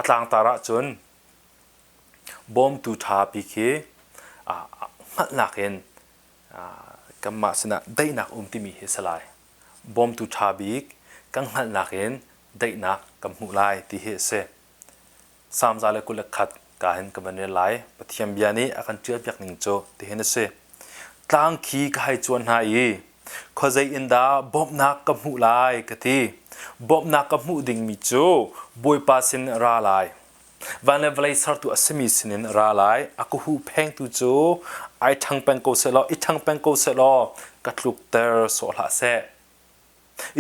tlangtar ahcun bawmtu ṭha pi khi hngalhnak in kanmah sinah daihnak um timi hi a si lai. Bawmtu ṭha bik kan hngalhnak in daihnak kan hmuh lai ti hi a si. Salm 121 ka hin ka van rel lai. Pathian bia nih a kan ṭialpiak ning cu tihin a si. Tlang khi ka hei cuan hna i khuazei in dah bawmhnak ka hmuh lai ka ti. Bawmhnak ka hmuh dingmi cu Bawipa sin ra lai. Van le vawlei sertu a simi sinin ra lai. A ka huhphengtu cu ai ṭhang peng ko sehlaw, i ṭhang peng ko sehlaw ka tlukter sawh hlah seh.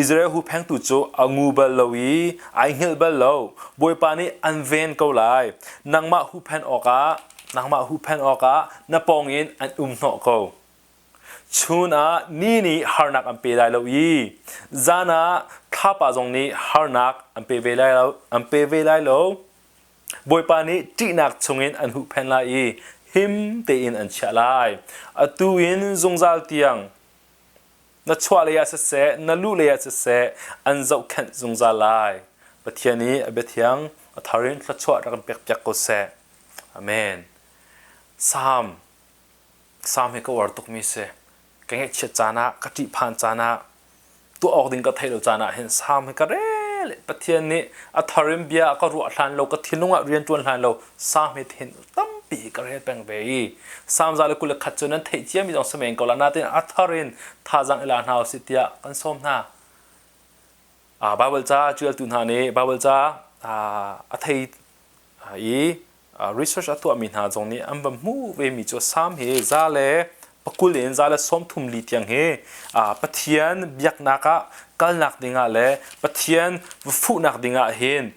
Israel huhphengtu cu a ngu bal lo i ai hngilh bal lo. Bawipa nih an ven ko lai. Nangmah huhphen awkah nangmah huhphen awkah na pawngin an um hnawh ko. Chun ah ni nih harnak an pe lai lo i zan ah thlapa zong nih harnak an pe ve lai lo. An pe ve lai lo. Bawipa nih ṭihnak chungin an huhphen lai i him tein an chiah lai. Atu in zungzal tiang Na chuah lei ah siseh, na luh lei ah siseh, an zohkhenh zungzal lai. Pathian i a biathiang a thar in thluachuah rak kan pekpiak ko seh. Amen. Salm Salm hi ka uar tukmi si. Ka ngaihchiat caan ah, ka ṭihphan caan ah, tuah awk ding ka theih lo caan ah hin Salm hi ka rel. Pathian nih a thar in bia a ka ruah hlan lo, ka thinlung ah rian ṭuan hlan lo, Salm hi thin tampi ka rel peng ve i Salm 121 cu nan theih ciami zong si men ko la nain a thar in thazaang i la hna usih tiah kan sawm hna. Bible ca ṭialtu hna nih Bible ca a thei i research a tuahmi hna zong nih an va hmuh vemi cu Salm hi za le pakul in za le sawm thum li tiang hi Pathian biaknak ah kalnak dingah le Pathian va fuhnak dingah hin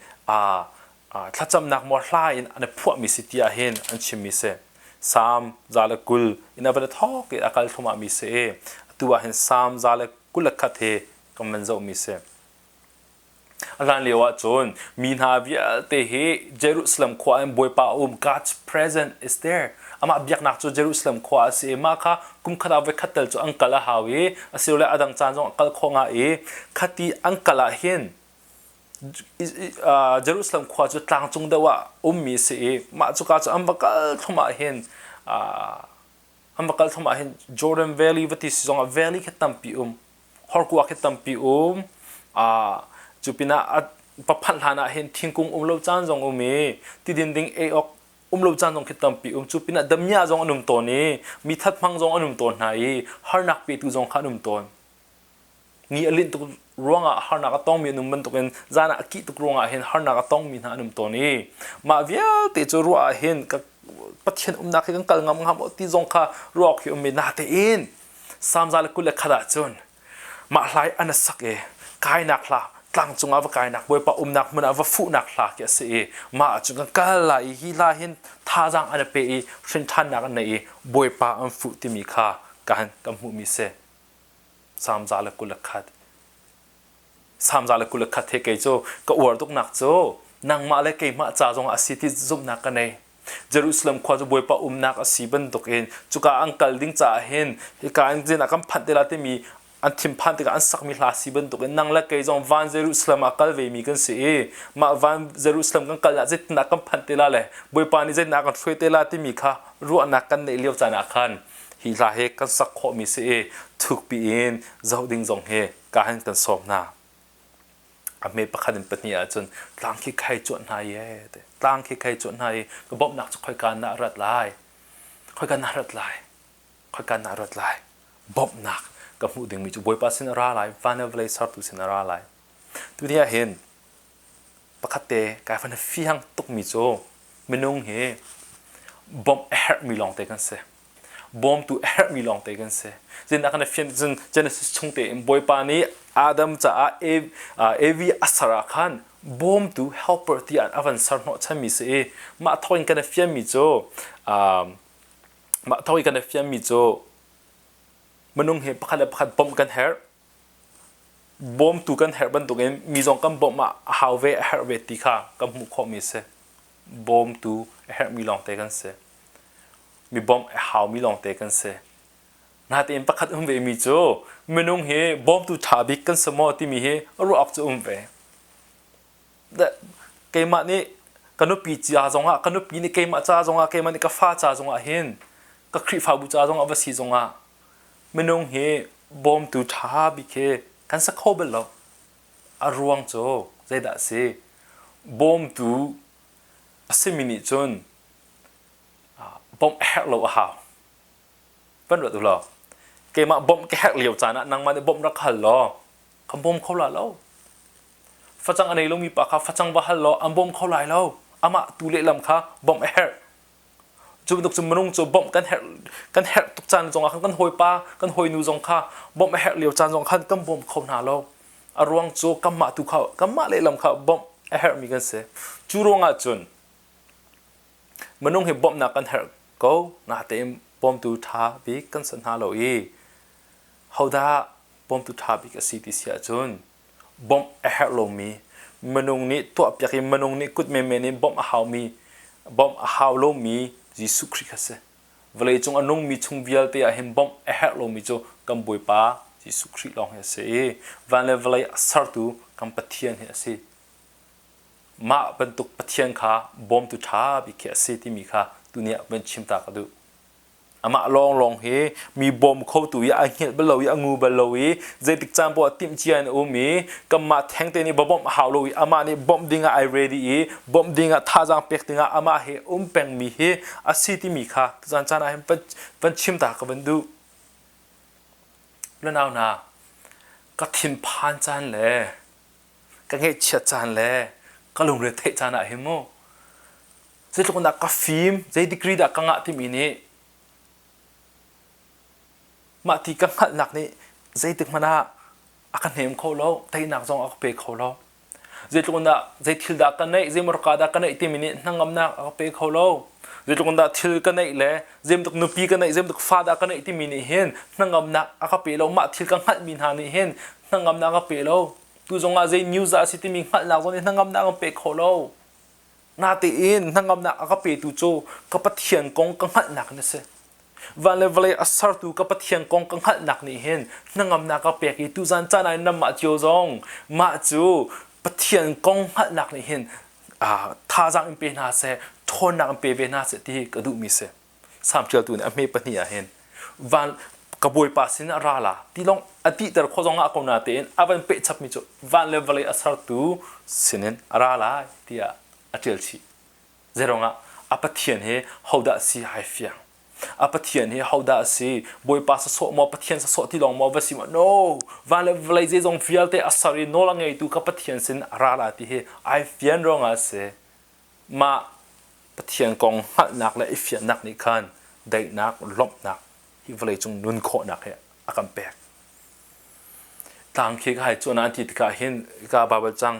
thlacamnak maw hla in an i phuahmi si ti ahhin an chimmi si. Salm 120 in a van i thawk i a kal thluahmah mi si i atu ah hin Salm 121 hi kan van zohmi si. A hlan lio ah cun mi hna vialte hi Jerusalem khua in Bawipa a um God's presence is there. Amah biaknak cu Jerusalem khua a si i mah kha kum khat ah voikhat tel cu an kal a hau i asilole a dang caan zong a kal khawh nga i khati an kal ah hin Jerusalem khua cu tlangcung deuh ah ummi a si i mah cuka cu an va kal thluahmah hin an va kal thluahmah hin Jordan Valley va ti si zongah valley khi tampi um horkua khi tampi um cu pinah va phanh hlan ah hin thingkung um lo caan zong um i tidin ding ei awk um lo caan zong khi tampi um cu pinah damiah zong an um tawn i mi that hmang zong an um tawn hna i harnak petu zong kha an um tawn Ni a linh tuk ruangah harnak a tongmi an um bantukin zan ah a kih tuk ruangah hin harnak a tongmi hna an um tawn i mah vialte cu ruah ah hin ka Pathian umnak hi kan kal ngam ngam ti zong kha ruah awk hi um i natein Salm 121 ah cun mah hlai an a sak i kainak hla tlang cungah va kainak Bawipa umnak hmun ah va fuhnak hla khi a si i mah ah cun kan kal lai i hi hla hin thazaang an pe i hrinṭhannak an nei i Bawipa an fuh timi kha kan kan hmuhmi si. Salm 121. Salm 121 he kei cu ka uar tuknak cu nangmah le keimah ca zongah a si ti zumhnak ka nei. Jerusalem khua cu Bawipa umnak a si bantukin cuka an kal ding caah hin hika in zin ah kan phanh te la timi an thinphan tikah an sakmi hla si bantukin nang le kei zong van Jerusalem ah kal vemi kan si i mah van Jerusalem kan kal ah zeitindah kan phanh te la le Bawipa nih zeitindah kan hruai te la timi kha ruahnak kan neih lio caan ah khan Hi hla hi kan sak khawhmi si i thukpi in zoh ding zong hi ka hin kan sawm hna. A hme pakhat in pahnih ahcun tlang khi khai cuanh hna i te tlang khi khai cuanh hna i ka bawmhnak cu khoika na rat lai khoika na rat lai khoika na rat lai bawmhnak ka hmuh dingmi cu Bawipa sin a ra lai van le vawlei sertu sin a ra lai tu ni ah hin pakhat te kai van fiang tukmi cu minung hi bawmh a herhmi lawngte kan si bawmtu a herhmi lawngte kan si zinah kan fian cun Genesis chung tein Bawipa nih Adam caah Evi a ser ah khan bawmtu helper ti ah a van ser hnawh chanmi si i mah thawk in kan i fianmi cu mah thawk in kan i fianmi cu minung hi pakhat le pakhat bawmh kan herh bawmtu kan herh bantukin mi zong kan bawmh ah a hau ve a herh ve ti kha kan hmuh khawhmi a si. Bawmtu a herhmi lawngte kan si. Mi bawmh a haumi lawngte kan si. Natein pakhat um vemi cu minung hi bawmtu ṭha bik kan si maw timi hi ruah awk cu um ve. Keimah nih Ka nupi ca zongah, ka nupi nih keimah ca zongah, keimah nih ka fa ca zongah hin, ka Khrihfabu ca zongah va si zongah, minung hi bawmtu ṭha bik hi kan si kho bal lo. A ruang cu zeidah a si? Bawmtu a simi nih cun bawmh a herh lo a hau. Van ruat u law, keimah bawmh ka herh lio caan ah nangmah nih bawmh rak hal law, kan bawm kho la lo. Facang a nei lomi pa kha facang va hal law an bawm kho lai lo. Amah tu lehlam kha bawmh a herh. Cu bantuk cu minung cu bawmh kan herh tuk caan zongah khan kan hawipa, kan hawinu zong kha bawmh a herh lio caan zong khan kan bawm kho hna lo. A ruang cu kanmah tu kha kanmah lehlam kha bawmh a herhmi kan si. Cu ruangah cun minung hi bawmhnak kan herh ko natein bawmtu ṭha bik kan si hna lo i hodah bawmtu ṭha bik a si ti si ahcun bawmh a herh lomi minung nih tuahpiak i minung nih kut menmen in bawmh a haumi bawmh a hau lomi Jesuh Khrih kha si. Vawleicung a nungmi chung vialte ah hin bawmh a herh lomi cu kan Bawipa Jesuh Khrih lawng hi a si i van le vawlei a sertu kan Pathian hi a si. Mah bantuk Pathian kha bawmtu ṭha bik khi a si timi kha tuni ah van chim ta ka duh. Amah lawnglawng hi mi bawm khotu i a hngilh bal lo i a ngu bal lo i zeitik caan poah timhcia in a um i kanmah thengte nih va bawmh a hau lo i amah nih bawmh dingah ai ready i bawmh dingah thazaang pek dingah amah he um pengmi hi a si timi kha tuzaan caan ah hin van chim ta ka van duh. Lunau hna, ka thinphan caan le ka ngaihchiat caan le ka lungre theih caan ah hin mu zeitluk in dah ka fim zei degree dah ka ngah timi nih mah ti ka hngalhnak nih zeitik hmanh ah a ka hnem kho lo teinak zong a ka pe kho lo zeitluk in dah zei thil dah ka neih zei morka dah ka neih timi nih hnangamnak a ka pe kho lo zeitluk in dah thil ka neih le zeibantuk nupi ka neih zeibantuk fa dah ka neih timi nih hin hnangamnak a ka pe lo mah thil ka hngalhmi hna nih hin hnangamnak a ka pe lo tu zong ah zei news dah a si timi hngalhnak zong nih hnangamnak a ka pe kho lo Natein hnangamnak a ka petu cu ka Pathian kong ka hngalhnak in a si. Van le vawlei a sertu ka Pathian kong ka hngalhnak nih hin hnangamnak a pek i tuzan caan ah nanmah cio zong mah cu Pathian kong hngalhnak nih hin thazaang in pe hna seh, ṭhawnnak in pe ve hna seh ti hi ka duhmi si. Salm ṭialtu nih a hme pahnih ah hin van ka bawipa sin ah ra la ti lawng a tihter khawh zong ah ko na tein a van peh chapmi cu van le vawlei a sertu sinin a ra lai tiah a ṭial chih. Zeiruangah a Pathian hi hodah si ai fiang. A Pathian hi hodah si Bawipa sasawh maw Pathian sasawh ti lawng maw va si maw no van le vawlei zeizong vialte a ser i nawl a ngeitu ka Pathian sin a ra la ti hi ai fian ruangah a si. Mah Pathian kong hngalhnak le i fiannak nih khan daihnak, lawmhnak hi vawleicung nun khawhnak hi a kan pek. Tlang khi ka hai cuan an ti tikah hin ka Bible cang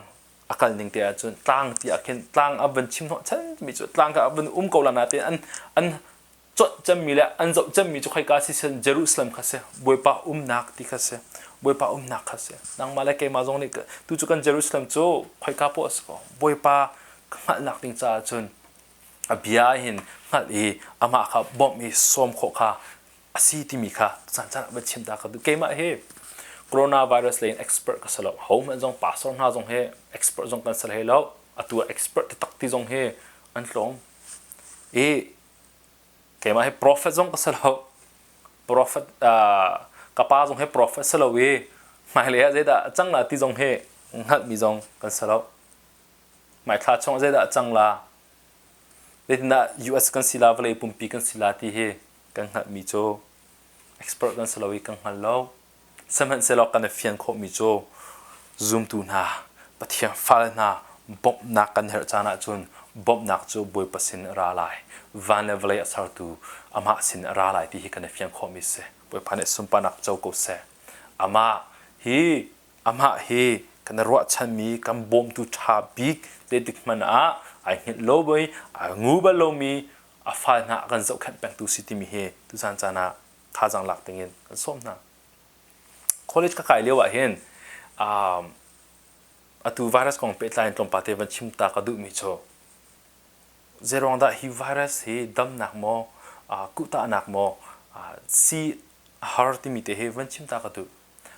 a kal ning te ahcun tlang ti ah khin tlang a van chim hnawh chan mi cu tlang kha a van um ko la nain an an conh cemmi le an zoh cemmi cu khoika si sin Jerusalem kha si Bawipa umnak ti kha si Bawipa umnak kha si nangmah le keimah zong nih tu cu kan Jerusalem cu khoika poah si ko Bawipa hngalhnak ding caah cun a bia hin hngalh i amah kha bawmh i sawm khawh kha a si timi kha caan caan ah van chim ta ka duh keimah hi coronavirus lei in expert ka si lo ho hmanh zong pastor hna zong hi expert zong kan si hlei lo atu ah expert taktak ti zong hi an tlawm i Keimah hi prophet zong ka si lo. Prophet ka pa zong hi prophet si lo i hmailei ah zeidah a cang la ti zong hi hngalhmi zong kan si lo. Hmaithla chung ah zeidah a cang la, zeitindah US kan si la, vawlei pumpi kan si la ti hi kan hngalhmi cu expert kan si lo i kan hngal lo. Sihmanhsehlaw kan i fian khawhmi cu zumtu hna, Pathian fale hna bawmhnak kan herh caan ahcun bawmhnak cu Bawipa sin a ra lai. Van le vawlei a sertu amah sin a ra lai ti hi kan i fian khawhmi a si. Bawipa nih sunparnak co ko seh. Amah hi amah hi kan i ruahchanmi kan bawmtu ṭha bik zeitik hmanh ah ai hngilh lo mi, ai ngu bal lomi a fale hna a kan zohkhenh pengtu si timi hi tuzan caan ah thazaang lak dingin kan sawm hna. College ka kai lio ah hin atu virus kong pehtlai in tlawmpal te van chim ta ka duhmi cu zeiruang dah hi virus hi damnak maw kuhtahnak maw si a har timi te hi van chim ta ka duh.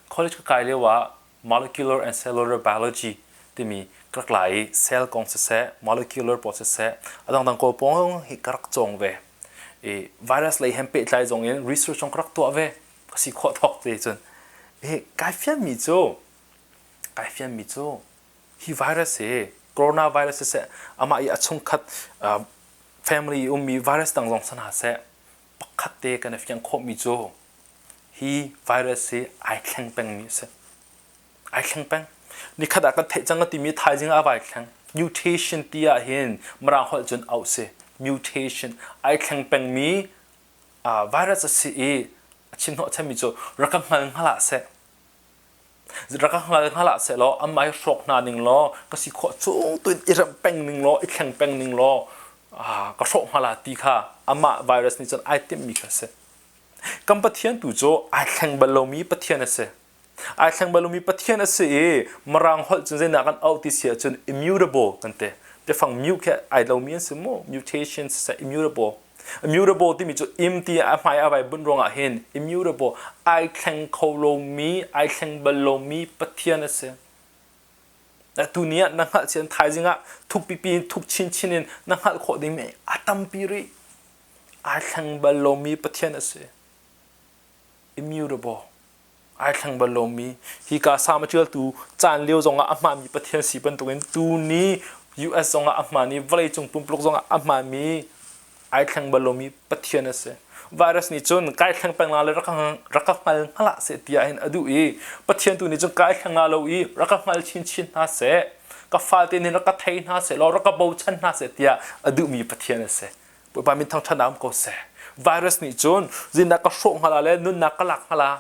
College ka kai lio ah molecular and cellular biology timi ka rak la i cell kong siseh, molecular pawl siseh, a dangdang kawl pawl hi ka rak cawng ve. I virus lei he pehtlai zong in research zong ka rak tuah ve. Ka si khawh thawk te cun. Hi kai fianmi cu kai fianmi cu hi virus hi coronavirus siseh, amah i a chungkhat family ummi virus dang zong si hna seh, pakhat te kan i fiang khawhmi cu hi virus hi ai thleng pengmi a si. Ai thleng peng. Nikhat ah kan theih cang a timi thaizing ah a vai thleng. Mutation ti ah hin Mirang holh cun auh si. Mutation ai thleng pengmi virus a si i a chim hnawh chanmi cu rak ka hngal hngal ah seh. Rak ka hngal hngal ah seh law amah hi hrawk hna ning law ka si khawh chung tuin i remh peng ning law i thleng peng ning law ka hrawh hnga la ti kha amah virus nih cun ai timhmi kha a si. Kan Pathian tu cu ai thleng bal lomi Pathian a si. Ai thleng bal lomi Pathian a si i Mirang holh cun zeidah kan auh ti si ahcun immutable kan ti. Biafang mute khi ai lomi an si mu. Mutation siseh immutable. Immutable timi cu im ti a hmai a vai bunh ruangah hin immutable ai thleng kho lomi, ai thleng bal lomi Pathian a si. Tuni ah na hngalh chian thaizing ah thuk pipi in thuk chinchin in na hngalh khawh dingmi a tampi rih. Ai thleng bal lomi Pathian a si. Immutable. Ai thleng bal lomi. Hika Salm a ṭialtu caan lio zongah a hmaanmi Pathian si bantukin tuni US zongah a hmaan i vawleicung pumpuluk zongah a hmaanmi ai thleng bal lomi Pathian a si. Virus nih cun kai thleng peng la le rak rak ka hngal hngal seh tiah hin a duh i Pathian tu nih cun kai thleng la lo i rak ka hngal chinchin hna seh ka falte nih rak ka thei hna seh law rak ka bochan hna seh tiah a duhmi Pathian a si. Bawipa min thangṭhat um ko seh. Virus nih cun zinnak ka hrawh hnga la le nunnak ka lak hnga la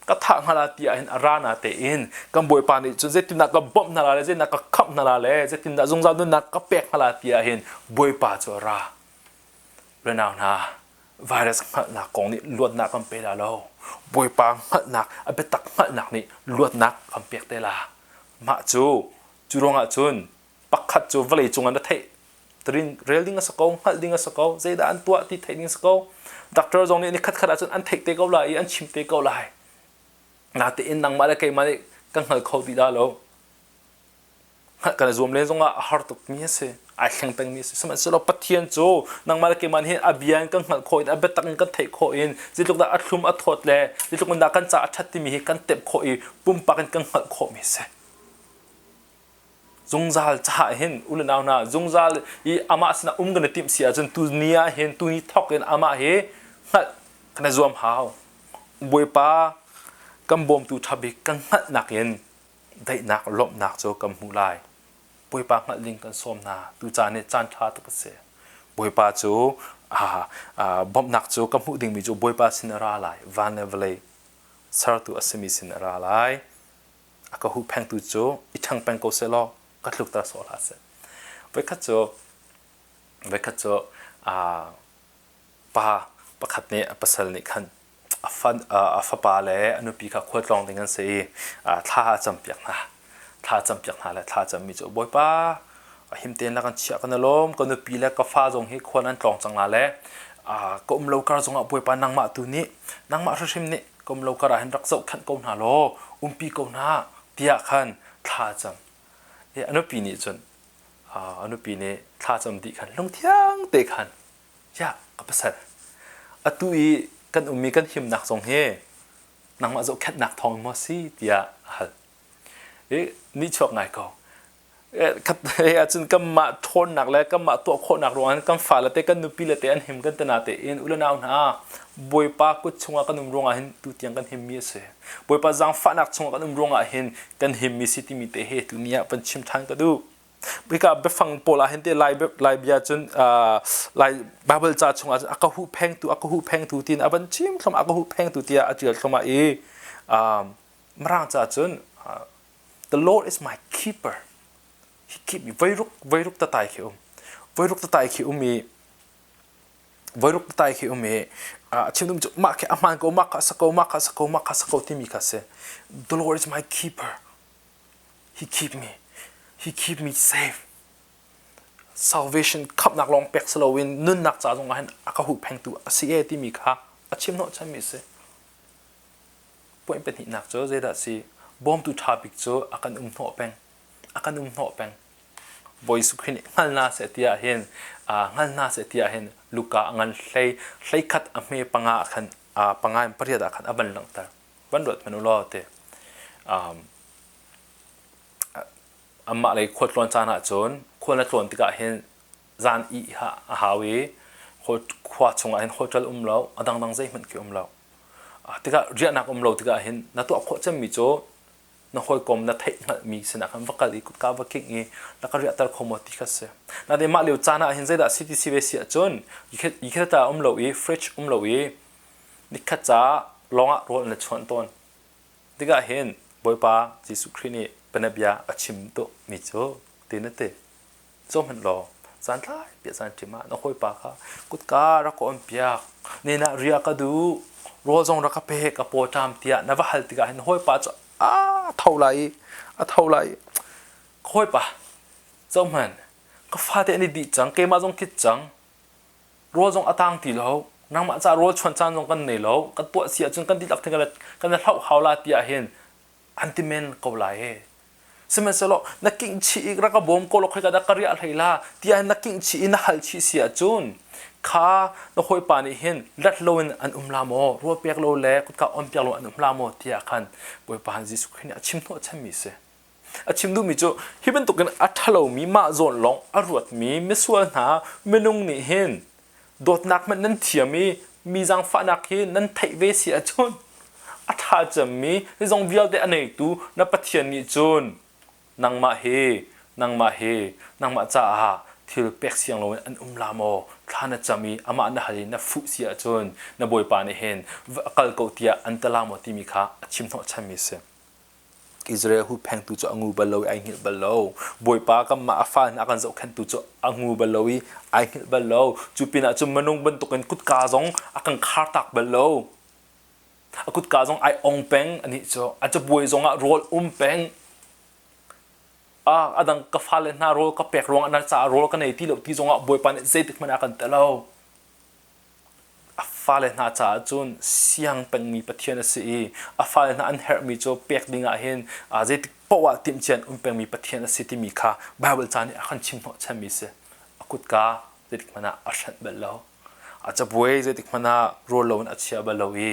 ka thah hnga la tiah hin a ra na tein kan Bawipa nih cun zeitindah ka bawmh hna la le zeitindah ka khamh hna la le zeitindah zungzal nunnak ka pek hna la tiah hin Bawipa cu a ra. Renau hna, virus hngalhnak kong nih luatnak kan pe la lo. Bawipa hngalhnak, a biatak hngalhnak nih luatnak kan pek te la. Mah cu, cu ruangah cun pakhat cu vawlei cungah na theih rin rel ding a si ko hngalh ding a si ko zeidah an tuah ti theih ding a si ko doctor zong nih ni khat khat ahcun an theih te ko lai i an chim te ko lai natein nangmah le keimah nih kan hngal kho ti dah lo hngalh kan i zuam len zongah a har tuk mi a si ai thleng peng mi a si sihmanhsehlaw Pathian cu nangmah le keimah nih a bia in kan hngalh khawh in a biatak in kan theih khawh in zeitluk dah a thlum a thawt le zeitluk in dah kan ca a ṭhat timi hi kan tep khawh i pumpak in kan hngalh khawh mi a si Zungzal caah hin u le nau hna zungzal i amah sinah um kan i timh si ahcun tu ni ah hin tu ni thawk in amah hi hngalh kan i zuam hau. Bawipa kan bawmtu ṭha bik kan hngalhnak in daihnak lawmhnak cu kan hmuh lai. Bawipa hngalh ding kan sawm hna. Tu caan hi caan ṭha tuk a si. Bawipa cu bawmhnak cu ka hmuh dingmi cu Bawipa sin a ra lai. Van le vawlei sertu a simi sin a ra lai. A ka huhphengtu cu i ṭhang peng ko seh law ka tlukter sawh hlah seh. Voikhat cu voikhat cu pa pakhat nih a pasal nih khan a fan a fapa le a nupi kha khualtlawng ding an si i thla a campiak hna. Thla a campiak hna le thla a cammi cu Bawipa a him tein la kan chiah kan i lawm ka nupi le ka fa zong hi khual an tlawng cang la le ka um lo kar zongah Bawipa nangmah tu nih nangmah hrimhrim nih ka um lo kar ah hin rak zohkhenh ko hna law umpi ko hna tiah khan thla a cam. A nupi nih cun a nupi nih thla cam dih khan lungthiang te khan ya ka pasal atu i kan ummi kan himnak zong hi nangmah zohkhenhnak thawng maw si tiah a hal. I nihchuak ngai ko. Khat ahcun kanmah ṭhawnnak le kanmah tuah khawhnak ruangah kan fale te kan nupi le te an him kan tana tein u le nau hna Bawipa kut chungah kan um ruangah hin tutiang kan himmi a si. Bawipa zaangfahnak chungah kan um ruangah hin kan himmi si timi te he tuni ah van chim ṭhan ka duh. Hika biafang pawl ah hin te Lai Lai bia cun Lai Bible ca chungah cun a ka huhphengtu a ka huhphengtu tiin a van chim thluahmah a ka huhphengtu tiah a ṭial thluahmah i Mirang ca cun The Lord is my keeper. He keep me. Voiruk voiruk tatai khi um. Voiruk tatai khi um i voiruk tatai khi um i a chim dum cu mah khi a hmaan ko mah kha sa ko mah kha sa ko mah kha sa ko timi kha si. The Lord is my keeper. He keep me. He keep me safe. Salvation khamhnak lawng pek si loin nunnak ca zong ah hin a ka huhphengtu a si e timi kha a chim hnawhchanmi a si. Point pahnihnak cu zeidah a si? Bawmtu ṭha bik cu a kan um hnawh peng. A kan um hnawh peng. Bawi Jesuh Khrih nih hngal hna seh tiah hin hngal hna seh tiah hin Luka a ngan hlei 13 a hme panga ah khan panga in pariat ah khan a van langhter. Van ruat hmanh u law ti. Amah lei khualtlawn caan ahcun khual na tlawn tikah hin zan ih a hau i khua chungah hin hotel um lo, a dangdang zeihmanh khi um lo. Tikah riahnak um lo tikah hin na tuah khawh cemmi cu na hawikom na theih hngalhmi sinah khan va kal i kutka va kingh i na ka riahter kho maw ti kha si. Nain mah lio caan ah hin zeidah si ti si ve si ahcun yikhata um lo i fridge um lo i nikhat ca lawngah rawl na chuan tawn. Tikah hin Bawipa Jesuh Khrih nih bianabia a chim mi cu ti na ti. Zohhmanh law zantlai piah zan ṭim ah na hawipa kha kutka rak ka on piak nenah riah ka duh rawl zong rak ka pe ka paw ṭam tiah na va hal tikah hin hawipa cu a tho lai i a tho lai i ka hawipa zohhmanh ka fate an i dih cang keimah zong kit cang rawl zong a tang ti lo nangmah ca rawl chuan caan zong kan nei lo kan tuah si ahcun kan dihlak thing kan hloh hau la tiah hin an ti men ko lai e. Sihmanhsehlaw na kingh chih i rak ka bawm ko law khoika dah ka riah hlei la tiah na kingh chih i na hal chih si ahcun kha na hawipa nih hin lat loin an um la maw rawl pek lo le kutka on piak lo an um la maw tiah khan Bawipa Jesuh Khrih nih a chim hnawh chanmi si. A chim duhmi cu hi bantukin a ṭhalomi mah zawn lawng a ruatmi misual hna minung nih hin dawtnak hmanh nan thiam i mi zaangfahnak hi nan theih ve si ahcun a ṭha cemmi zong vialte a neitu na Pathian nih cun nangmah hi nangmah hi nangmah caah thil pek siang loin an um la maw thla na cam i amah na hal i na fuh si ahcun na Bawipa nih hin va kal ko tiah an ti la maw timi kha a chim hnawhchanmi a si. Israel huhphengtu cu a ngu bal lo i ai hngilh bal lo. Bawipa kanmah a fa hna a kan zohkhenhtu cu a ngu bal lo i ai hngilh bal lo. Cu pinah cun minung bantukin kutka zong a kan khartak bal lo. A kutka zong ai ong peng anih cu. A cabuai zongah rawl um peng. A dang ka fale hna rawl ka pek ruangah na caah rawl ka nei ti lo ti zongah Bawipa nih zeitik hmanh a kan ti lo. A fale hna caah cun siang pengmi Pathian a si i a fale hna an herhmi cu pek dingah hin zeitik paoh ah timhcia in um pengmi Pathian a si timi kha Baibal ca nih a kan chim hnawhchanmi a si. A kutka zeitik hmanh ah a hranh bal lo. A cabuai zeitik hmanh ah rawl loin a chia bal lo i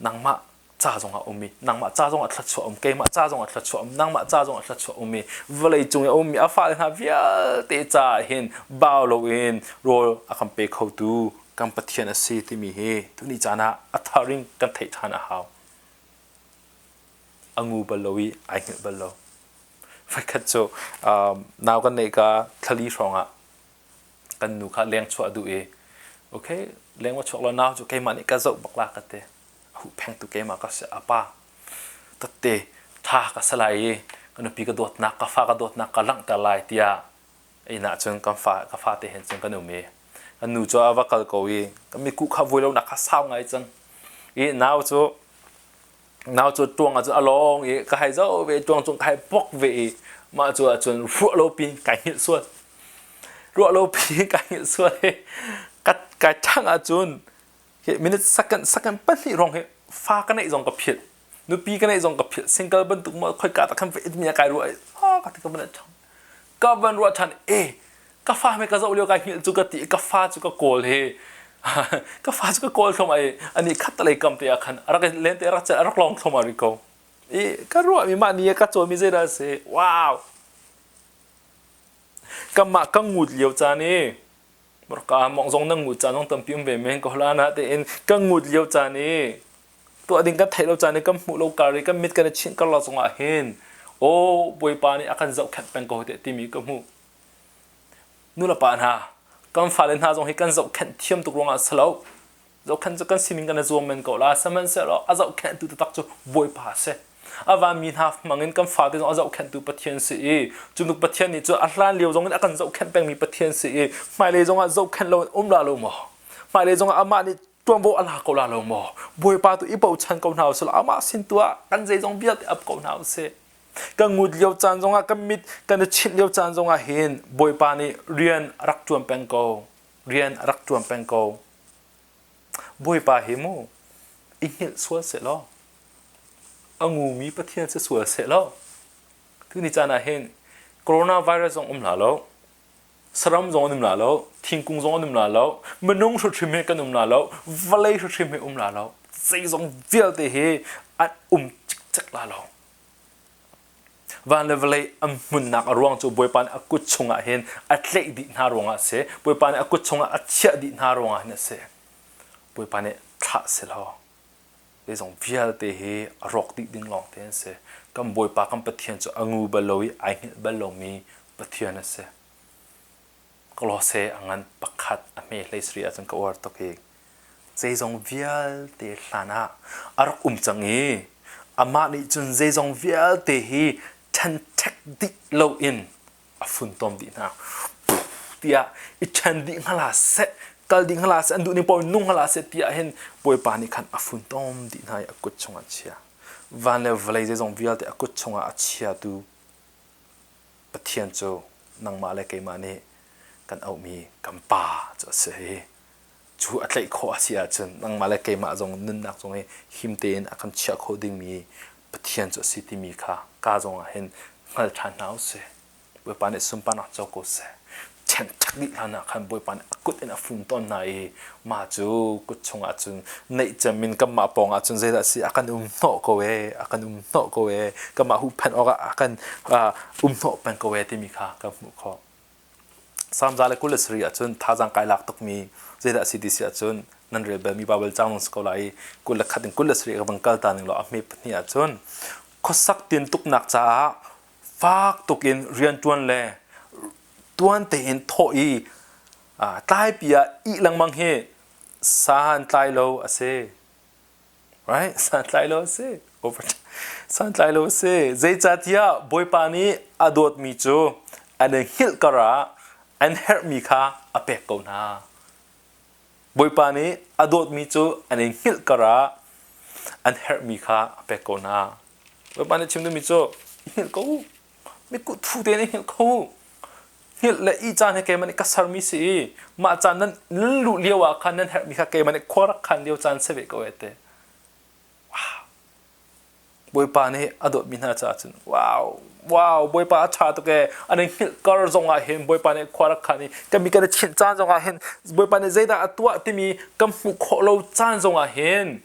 nangmah ca zongah um i nangmah ca zongah thluachuah um keimah ca zongah thluachuah um nangmah ca zongah thluachuah um i vawlei cung i a ummi a fale hna vialte caah hin bau loin rawl a kan pe khotu kan Pathian a si timi hi tuni caan ah a thar in kan theih ṭhan a hau. A ngu bal lo i ai hngilh bal lo. Voikhat cu nau kan neih ka thlali hrawng ah kan nu kha leng chuah duh i okay leng va chuak lo nau cu keimah nih ka zoh bak la ka ti. A huhphengtu keimah ka si a pa tatte tha ka si lai i ka nupi ka dawtnak ka fa ka dawtnak ka langhter lai tiah inn ah cun kan fa ka fate hen cun kan um i kan nu cu a va kal ko i kan miku kha vui lonak kha sau ngai cang i nau cu nau cu tuang ah cun a lawng i ka hai zoh ve tuang cung ka hai pok ve i mah cu ahcun ruah lo pin kai hngilh sual ruah lo pin kai hngilh sual i ka kai ṭhang ahcun Hi minute second second pahnih rong hi fa ka neih zong ka philh nupi ka neih zong ka philh single bantuk ma khoi ka ta khan mi kai ruah ah ka ti ka van ṭhang ka van ruah ṭhan e ka fa me ka zoh lio kai hngilh cu ka ti ka fa cu ka kawl he ka fa cu ka kawl thlom ai ani khat lei kam te ah khan rak len te rak rak long thlom ari ko i ka ruah mi mah ni ka cawn mi zeidah si wow kamah ka ngut lio caan i Ka mong zong na ngut caan zong tampi um ve men ko hla na tein kan ngut lio caan i tuah ding kan theih lo caan i kan hmuh lo kar i kan mit kan i chinh kar lo zongah hin aw Bawipa nih a kan zohkhenh peng ko te timi ka hmuh. Nu le pa hna kan fale hna zong hi kan zohkhenh thiam tuk ruangah si lo. Zohkhenh cu kan sining kan i zuam men ko la sihmanhsehlaw a zohkhenhtu taktak cu Bawipa a si. A vanmi hna hmangin kan fate zong a zohkhenhtu Pathian si i cu nuk Pathian nih cu a hlan lio zongin a kan zohkhenh pengmi Pathian si i hmailei zongah zohkhenh loin um la lo maw? Hmailei zongah amah nih ṭuanvo a la ko la lo maw? Bawipa tu i bochan ko hna usih amah sin tu ah kan zeizong vialte ap ko hna usih. Kan ngut lio caan zongah kan mit kan i chinh lio caan zongah hin Bawipa nih rian a rak ṭuan peng ko. Rian a rak ṭuan peng ko. Bawipa hi mu i hngilh sual sehlaw a ngumi Pathian si sual sehlaw tuni caan ah hin Coronavirus zong um hlah lo, saram zong an um la lo, thingkung zong an um la lo, minung hrimhrim hi kan um la lo, vawlei hrimhrim hi um la lo. Zeizong vialte hi an um cikcek la lo. Van le vawlei an hmunnak a ruang cu Bawipa nih a kut chungah hin a tlaih dih hna ruangah a si. Bawipa nih a kut chungah a chiah dih hna ruangah hin a si. Bawipa nih thlah si law zeizong vialte hi a rawk dih ding lawng te an si. Kan Bawipa kan Pathian cu a ngu bal lo i ai hngilh bal lomi Pathian a si. Kolose a ngan pakhat a hme hlei sarih ahcun ka uar tuk i zeizong vialte hlan ah a rak um cang i amah nih cun zeizong vialte hi ṭhenṭhek dih loin a funtom dih hna. Tiah i ṭhen dih hnga seh, kal dih hnga seh, an duh ning paoh in nung hnga seh tiah hin Bawipa nih khan a funtom dih hna i a kut chungah a chia. Van le vawlei zeizong vialte a kut chungah a chiatu Pathian cu nangmah le keimah nih kan auhmi kan Pa cu a si hi. Cu a tlaih khawh a si ahcun nangmah le keimah zong nunnak zong hi him tein a kan chiah khawh dingmi Pathian cu a si timi kha ka zong ah hin hngal ṭhan hna u sih. Bawipa nih sunparnak co ko seh. Ṭhenṭhek dih hlan ah khan Bawipa nih a kut in a fum tawn hna i mah cu kut chungah cun neih cem in kanmah pawng ah cun zeidah a si a kan um hnawh ko ee a kan um hnawh ko ee kanmah huhphenh awkah a kan um hnawh peng ko ee timi kha kan hmuh khawh. Salm 127 ahcun thazaang kai lak tukmi zeidah a si ti si ahcun nan rel balmi Baibal caang nan si ko lai i 21 in 27 ka van kal ta ning law a hme pahnih ahcun khuasak tintuknak caah fak tuk in rianṭuan le tuan tein thawh i tlaipi ah ih lengmang hi santlai lo a si. Right? Santlai lo a si. Santlai lo a si. Zeicahtiah Bawipa nih a dawtmi cu an i hngilh karah an herhmi kha a pek ko hna. Bawipa nih a dawtmi cu an i hngilh karah an herhmi kha a pek ko hna. Bawipa nih chim duhmi cu i hngilh ko u. Mikut thu tein i hngilh ko u. Hngilh le ih caan hi keimah nih ka sermi si i mah caan nan luh lio ah khan nan herhmi kha keimah nih khua rak khan lio caan si ve ko e te. Wow. Bawipa nih a dawtmi hna caah cun wow wow Bawipa a ṭha tuk ee an i hngilh kar zong ah hin Bawipa nih khua rak khan i kan mi kan i chinh caan zong ah hin Bawipa nih zeidah a tuah timi kan hmuh khawh lo caan zong ah hin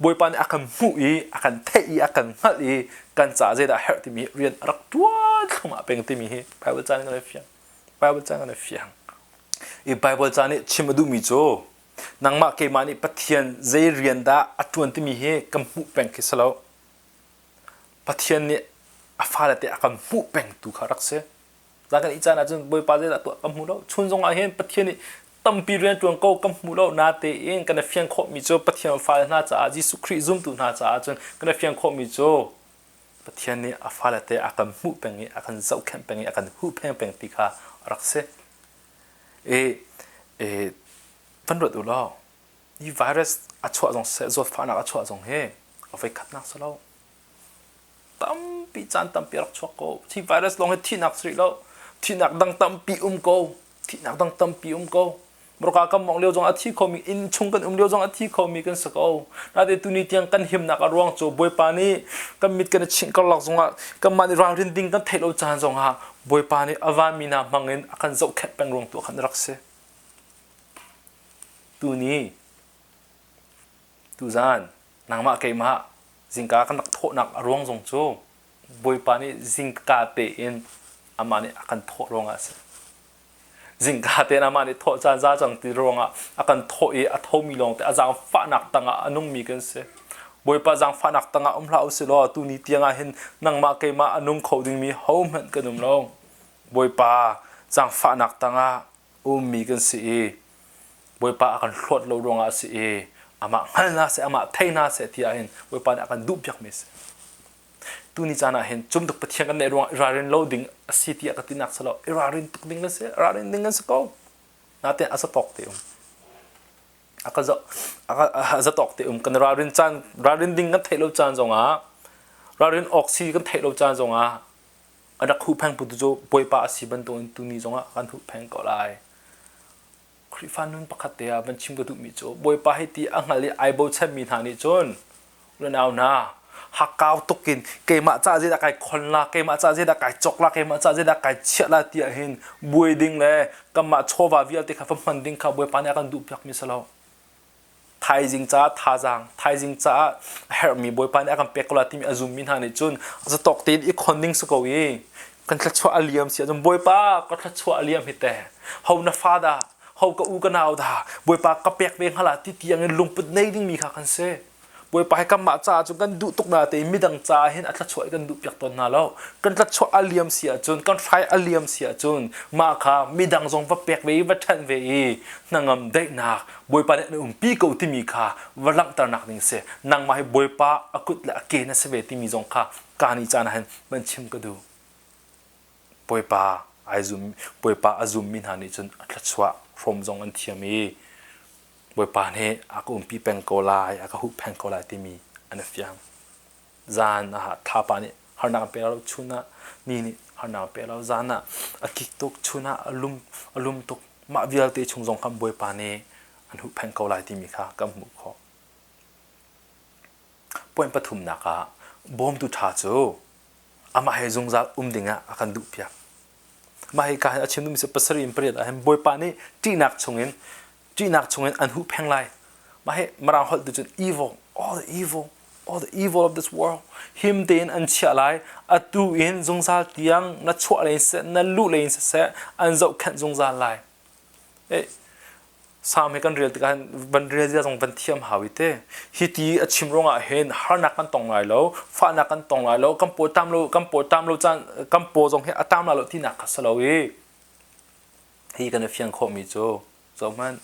Bawipa nih a kan hmuh i a kan theih i a kan hngalh i kan caah zeidah a herh timi rian a rak ṭuan thluahmah peng timi hi Bible ca nih kan i fiang. Bible ca kan i fiang. I Bible ca nih chim a duhmi cu nangmah keimah nih Pathian zei rian dah a ṭuan timi hi kan hmuh peng khi si lo. Pathian nih a fale te a kan hmuh peng tu kha rak si. Zan kan ih caan ahcun Bawipa zeidah tuah kan hmu lo. Chun zong ah hin Pathian nih tampi rian ṭuan ko kan hmu lo natein kan i fian khawhmi cu Pathian fale hna caah Jesuh Khrih zumtu hna caah cun kan i fian khawhmi cu Pathian nih a fale te a kan hmuh peng i a kan zohkhenh peng i a kan huhpeng peng ti kha a rak si. I, i van ruat u law hi virus a chuah zong seh zawtfahnak a chuah zong hi a voikhatnak si lo. Tampi caan tampi a rak chuak ko. Hi virus lawng hi thihnak si rih lo. Thihnak dang tampi um ko. Thihnak dang tampi um ko. Murka kan mong lio zong a thi khomi inn chung kan um lio zong a thi khomi kan si ko. Naite tuni tiang kan himnak a ruang cu Bawipa nih kan mit kan i chinh karlak zongah kanmah nih ralrin ding kan theih lo caan zongah Bawipa nih a vanmi hna hmangin a kan zohkhenh peng ruang tu ah khan a rak si. Tuni tuzaan nangmah keimah zingka kan rak thawhnak a ruang zong cu Bawipa nih zingka tein amah nih a kan thawh ruangah a si. Zingka tein amah nih thawh caan za cang ti ruangah a kan thawh i a thomi lawngte a zaangfahnak tangah a nungmi kan si. Bawipa zaangfahnak tangah um hlah usih law tuni tiangah hin nangmah keimah a nung kho dingmi hohmanh kan um lo. Bawipa zaangfahnak tangah ummi kan si i Bawipa a kan hlawt lo ruangah a si i amah hngal hna seh amah thei hna seh ti ahhin Bawipa nih a kan duhpiakmi a si. Tuni caan ah hin cumtuk Pathian kan neih ruangah i ralrin lo ding a si tiah ka tinak si lo i ralrin tuk ding kan si ralrin ding kan si ko. Natein a zatawk te um. A ka a zatawk te um kan ralrin caan ralrin ding kan theih lo caan zongah ralrin awk si kan theih lo caan zongah a rak huhpheng putu cu Bawipa a si bantukin tuni zongah kan huhpheng ko lai. Khrihfa nun pakhat te ah van chim ka duhmi cu Bawipa hi ti a hngal i ai bochanmi hna nih cun unau hna Hakkau tuk in keimah ca zeidah kai khon la, keimah ca zeidah kai cawk la, keimah ca zeidah kai chiah la tiah hin buai ding le kanmah chawva vialte kha va hman ding kha Bawipa nih a kan duhpiakmi si lo. Thaizing caah thazaang, thaizing caah a herhmi Bawipa nih a kan pek ko la timi a zummi hna nih cun zatawk tein i khon ding si ko i kan thluachuah a liam si ahcun Bawipa ka thluachuah a liam hi teh ho na fa dah ho ka u ka nau dah Bawipa ka pek ve hnga la ti tiang in lungput nei dingmi kha kan si. Bawipa hi kanmah caah cun kan duh tuk na tein midang caah hin a thluachuah kan duh piak tawn hna lo. Kan thluachuah a liam si ahcun, kan hrai a liam si ahcun mah kha midang zong va pek ve i va ṭhen ve i hnangam daihnak Bawipa nih an umpi ko timi kha va langhternak ding si. Nangmah hi Bawipa a kut le a ke na si ve timi zong kha ka ni caan ah hin van chim ka duh. Bawipa ai zum Bawipa a zummi hna nih cun a thluachuah hrawm zong an thiam i Bawipa nih a ka umpi peng ko lai, a ka huhphenh ko lai timi an i fiang. Zan ah thlapa nih harnak an pe lo, chun ah ni nih harnak an pe lo, zan ah a kik tuk, chun ah a lum, a lum tuk. Mah vialte chung zong khan Bawipa nih an huhphenh ko lai timi kha kan hmuh khawh. Point pathumnak ah bawmtu ṭha cu amah he zungzal um dingah a kan duhpiak. Mah hi ka hin a chim duhmi cu pasarih in pariat ah hin Bawipa nih ṭihnak chungin ṭihnak chungin an huhpheng lai. Mah hi Mirang holh tu cun evil, all the evil, all the evil of this world him tein an chiah lai. Atu in zungzal tiang na chuah lei siseh, na luh lei in siseh, an zohkhenh zungzal lai. Eh, Salm hi kan rel tikah hin van rel zia zong van thiam hau i te. Hi ti a chim ruangah hin harnak kan tong lai lo, fahnak kan tong lai lo, kan paw tam lo, kan paw tam lo caan, kan paw zong hi a tam lai lo tinak kha si lo i hi kan i fiang khawhmi cu Zohhmanh,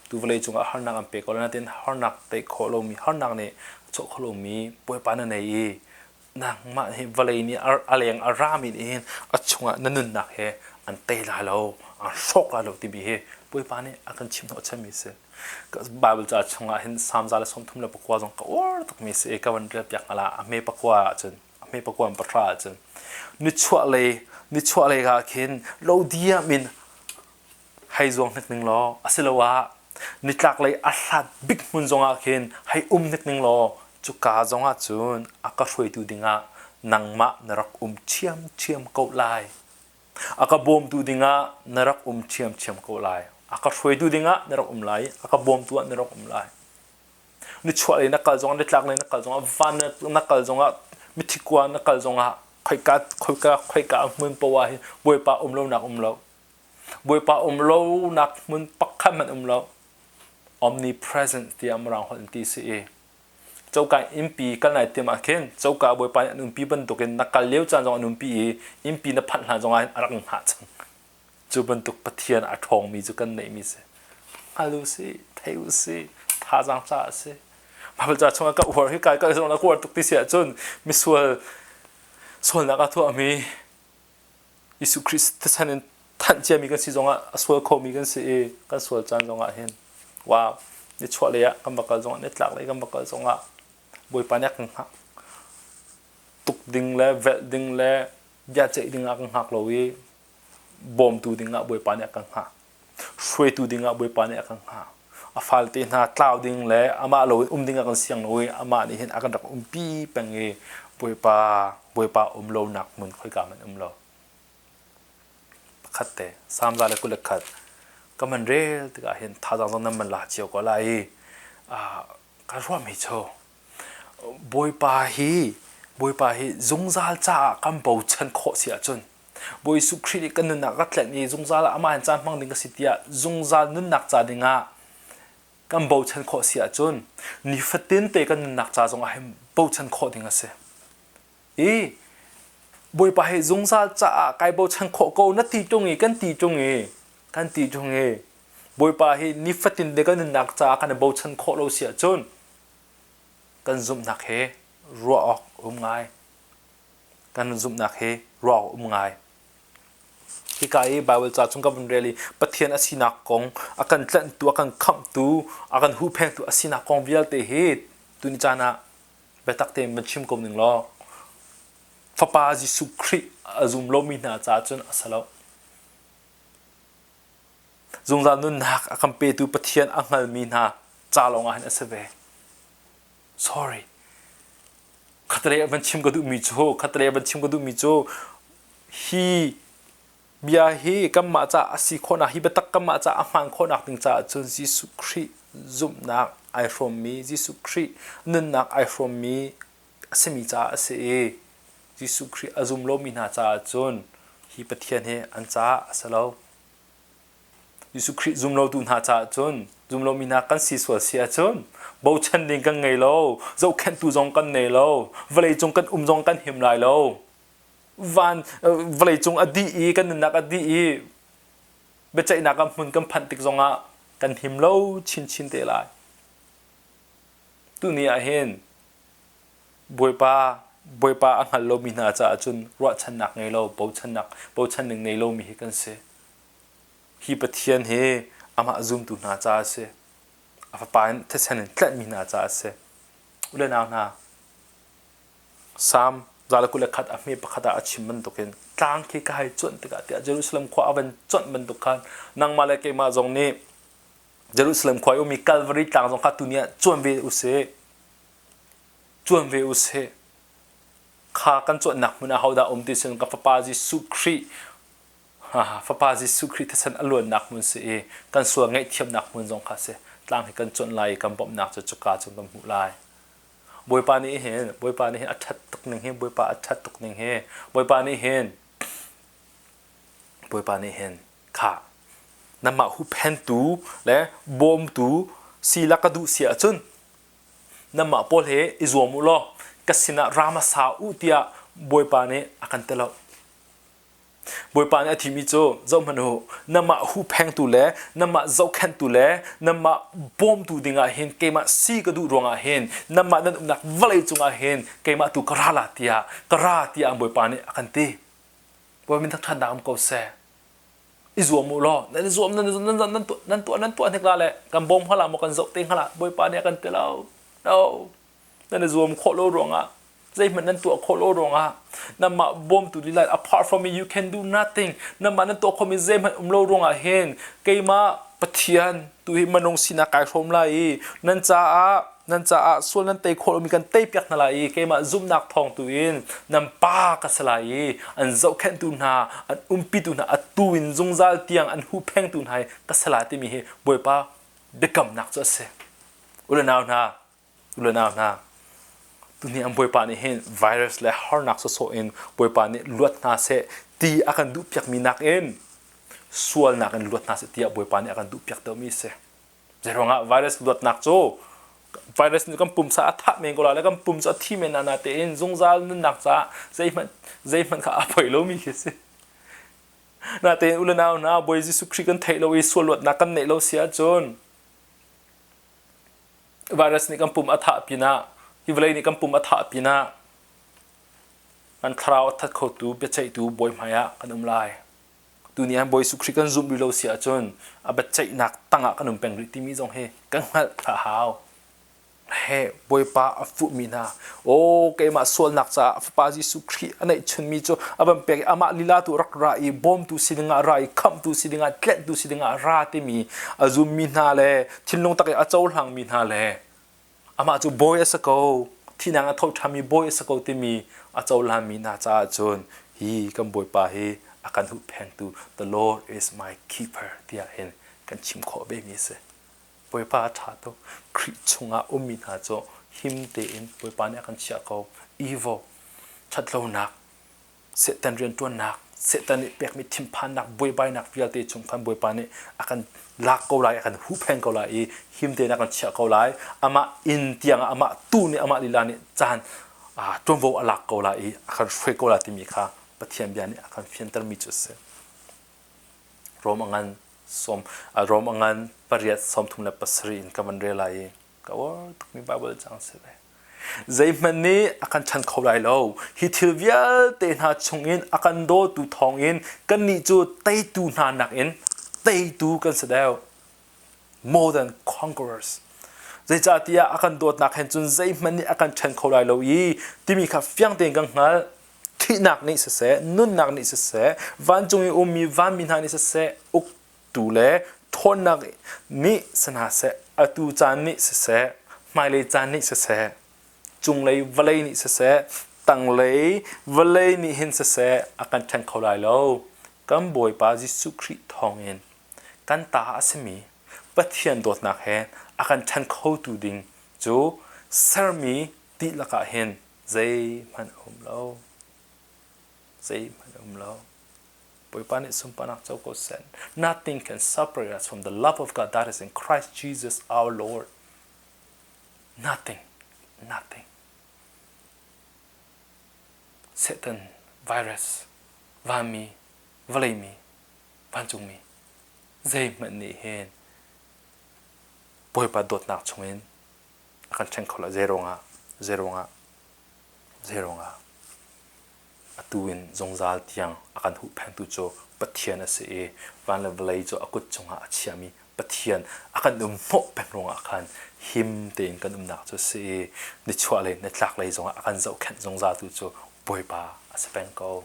tu vawlei cungah harnak an pe ko lai nain harnak tei khawh lomi, harnak nih a chuah khawh lomi Bawipa na nei i nangmah hi vawlei nih a leng a rami nih hin a chungah na nunnak he an tei lai lo, an hrawk lai lo timi hi Bawipa nih a kan chimh hnawhchanmi a si. Bible ca chungah hin Salm 139 zong ka uar tukmi a si i ka van rel piak hna la a hme pakua ahcun a hme pakua in pahra ahcun nichuahlei nichuahlei ah khin lo diam in hei zuang hnik ning law asiloah nitlaklei a hlat bik hmun zongah khin hei um hnik ning law cuka zongah cun a ka hruaitu dingah nangmah na rak um ṭhiamṭhiam ko lai. A ka bawmtu dingah na rak um ṭhiamṭhiam ko lai. A ka hruaitu dingah na rak um lai. A ka bawmtu ah na rak um lai. Nichuahlei na kal zongah, nitlaklei na kal zongah, van na kal zongah, mithi kua na kal zongah, khoika khoika khoika hmun poah hi Bawipa um lonak um lo. Bawipa um lonak hmun pakhat hmanh um lo. Omnipresent tiah Mirang holh in ti si i coka innpi kal nai tim ah khin coka Bawipa nih an umpi bantukin na kal lio caan zong an umpi i innpi na phanh hlan zongah hin a rak hngah cang. Cu bantuk Pathian a ṭhawngmi cu kan neihmi si. Hngal u sih, thei u sih, thazaang ca a si. Bible ca chungah ka uar hi kai ka zong na uar tuk ti si ahcun misual sualnak a tuahmi Jesuh Khrih thisen in thanh ciami kan si zongah a sual khomi kan si i kan sual caan zongah hin wow nichuah lei ah kan va kal zongah nitlak lei kan va kal zongah Bawipa nih a kan hngak tuk ding le velh ding le bia ceih ding ah kan hngak lo i bawmtu ding ah Bawipa nih a kan hngak hruaitu ding ah Bawipa nih a kan hngak a falte hna tlau ding le amah lo in um ding ah kan siang lo i amah nih hin a kan rak umpi peng i Bawipa Bawipa um lonak hmun khoika hmanh um lo pakhat te Salm 121 ka man rel tikah hin thazaang zong nan man la cio ko lai i ka ruahmi cu Bawipa hi Bawipa hi zungzal caah kan bochan khawh si ahcun Bawi Jesuh Khrih nih kan nunnak a tlenh i zungzal ah amah in caan hmang ding ka si tiah zungzal nunnak ca dingah kan bochan khawh si ahcun nifatin te kan nunnak ca zongah hin bochan khawh ding a si. I Bawipa hi zungzal caah kai bochan khawh ko na ti ṭung i kan ti ṭung i kan ti ṭung i Bawipa hi nifatin te kan nunnak caah kan i bochan khawh lo si ahcun kan zumhnak he ruah awk um ngai. Kan zumhnak hi ruah awk um ngai. Hika i Baibal ca chung ka vun rel i Pathian a sinak kong, a kan tlanhtu, a kan khamhtu, a kan huhphengtu a sinak kong vialte hi tuni caan ah biatak tein van chim ko ning law Fapa Jesuh Khrih a zum lomi hna caah cun a si lo. Zungzal nunnak a kan petu Pathian a hngalmi hna ca lawngah hin a si ve. Sorry. Khatlei ah van chim ka duhmi cu khatlei ah van chim ka duhmi cu hi bia hi kanmah caah a si khawhnak hi biatak kanmah caah a hmaan khawhnak ding caah cun Jesuh Khrih zumhnak ai hrawmmi Jesuh Khrih nunnak ai hrawmmi a simi caah a si i Jesuh Khrih a zum lomi hna caah cun hi Pathian hi an caah a si lo. Jesuh Khrih zum lotu hna caah cun zum lomi hna kan si sual si ahcun bochan ding kan ngei lo, zohkhenhtu zong kan nei lo, vawlei cung kan um zong kan him lai lo. Van vawlei cung a dih i kan nunnak a dih i biaceihnak ah hmun kan phanh tik zongah kan him lo chinchin te lai. Tuni ah hin Bawipa Bawipa a hngal lomi hna caah cun ruahchannak ngei lo, bochannak bochan ning ngei lomi hi kan si. Hi Pathian hi amah zumtu hna caah a si. A fapa in thisen in tlanhmi hna caah a si. U le nau hna, Salm 121 a hme pakhat ah a chim bantukin tlang khi ka hei cuanh tikah tiah Jerusalem khua a van cuanh bantuk khan nangmah le keimah zong nih Jerusalem khua i ummi Calvary tlang zong kha tuni ah cuan ve usih. Cuan ve usih. Kha kan cuanhnak hmun ah hodah um ti sin ka fapa Jesuh Khrih Fapa Jesuh Khrih thisen a luannak hmun si i kan sual ngaihthiamnak hmun zong kha si. Tlang hi kan cuanh lai i kan bawmhnak cu cuka cun kan hmuh lai. Bawipa nih hin Bawipa nih hin a ṭhat tuk ning hi Bawipa a ṭhat tuk ning hi Bawipa nih hin Bawipa nih hin kha nangmah huhphentu le bawmtu si la ka duh si ahcun nanmah pawl he i zuam u law ka sinah ra hmasa u tiah Bawipa nih a kan ti lo. Bawipa nih a thimi cu zohhmanh u, nangmah huhphengtu le nangmah zohkhenhtu le nangmah bawmtu dingah hin keimah si ka duh ruangah hin nangmah nan umnak vawlei cungah hin keimah tu ka ra la tiah ka ra tiah Bawipa nih a kan ti. Bawipa min thangṭhatnak um ko seh. I zuam u law nan i zuam nan nan nan tuah nan tuah nan tuah hnik la le kan bawm hnga la maw kan zoh te hnga la Bawipa nih a kan ti lo. No. Nan i zuam khawh lo ruangah zeihmanh nan tuah khawh lo ruangah nanmah bawmtu lila apart from me you can do nothing nanmah nan tuah khawhmi zeihmanh um lo ruangah hin keimah Pathian tu hi minung sinak kai hrawm lai i nan caah nan caah sual nan tei khawh lomi kan tei piak hna lai i keimah zumhnak thawng tu in nan pa ka si lai i an zohkhenhtu hna an umpitu hna atu in zungzal tiang an huhphengtu hna hi ka si lai timi hi Bawipa biakamnak cu a si u le nau hna U le nau hna, tuni an Bawipa nih hin virus le harnak sawsawh in Bawipa nih luat hna seh ti a kan duhpiakmi nakin sualnak in luat hna seh tiah Bawipa nih a kan duhpiak deuhmi a si. Zeiruangah virus luatnak cu virus nih kan pumsa a thah men ko la le kan pum cu a thi men na tein zungzal nunnak caah zeihmanh zeihmanh kha a poi lomi khi a si. Natein u le nau hna Bawi Jesuh Khrih kan theih lo i sual luatnak kan neih lo si ahcun Virus nih kan pum a thah pinah hi vawlei nih kan pum a thah pinah kan thlarau a that khotu biaceihtu bawi hmai ah kan um lai. Tuni ah Bawi Jesuh Khrih kan zumh rih lo si ahcun a biaceihnak tangah kan um peng rih timi zong hi kan hngalh a hau. He Bawipa a fuhmi hna aw keimah sualnak caah Fapa Jesuh Khrih a neihchunmi cu a van pek i amah lila tu rak ra i bawmtu si dingah ra i khamhtu si dingah tlenhtu si dingah ra timi a zummi hna le thinlung tak i a cohlangmi hna le amah cu bawi a si ko thihnak a tho ṭhanmi bawi a si ko timi a cohlanmi hna caah cun hi kan Bawipa hi a kan huhphengtu the Lord is my keeper tiah hin kan chim khawh ve mi a si. Bawipa a ṭha tuk. Khrih chungah ummi hna cu him tein Bawipa nih a kan chiah ko. Evil, ṭhatlonak, Satan rianṭuannak, Satan nih pekmi thinphannak, buaibainak vialte chung khan Bawipa nih a kan lak ko lai, a kan huhphen ko lai i him tein a kan chiah ko lai. Amah inn tiangah amah tu nih amah lila nih caan ṭuanvo a lak ko lai i a kan hruai ko lai timi kha Pathian bia nih a kan fiantermi cu a si. Rom a ngan sawm Rom a ngan pariat 37 in ka van rel lai i ka uar tukmi Bible cang si ve. Zeihmanh nih a kan chan kho lai lo. Hi thil vialte hna chungin a kan dawtu thawngin kannih cu teitu hna nakin teitu kan si deuh. More than conquerors. Zeicahtiah a kan dawtnak hen cun zeihmanh nih a kan ṭhen kho lai lo i timi kha fiang tein kan hngalh. Thihnak nih siseh, nunnak nih siseh, vancung i ummi vanmi hna nih siseh, uktu le ṭhawnnak nih si hna seh, atu caan nih siseh, hmailei caan nih siseh, Cunglei vawlei nih siseh, tanglei vawlei nih hin siseh a kan ṭhen kho lai lo. Kan Bawipa Jesuh Khrih thawngin kan ta a simi Pathian dawtnak he a kan ṭhen khotu ding cu sermi dihlak ah hin zeihmanh a um lo. Zeihmanh a um lo. Bawipa nih sunparnak co ko seh. Nothing can separate us from the love of God that is in Christ Jesus our Lord. Nothing. Nothing. Satan, virus, vanmi, vawleimi, vancungmi, zeihmanh nih hin Bawipa dawtnak chungin a kan ṭhen kho lo. Zei ruangah? Zei ruangah? Zei ruangah? Atu in zungzal tiang a kan huhphengtu cu Pathian a si i van le vawlei cu a kut cungah a chiami Pathian a kan um hnawh peng ruangah khan him tein kan umnak cu a si i nichuahlei nitlaklei zongah a kan zohkhenh zungzaltu cu Bawipa a si peng ko.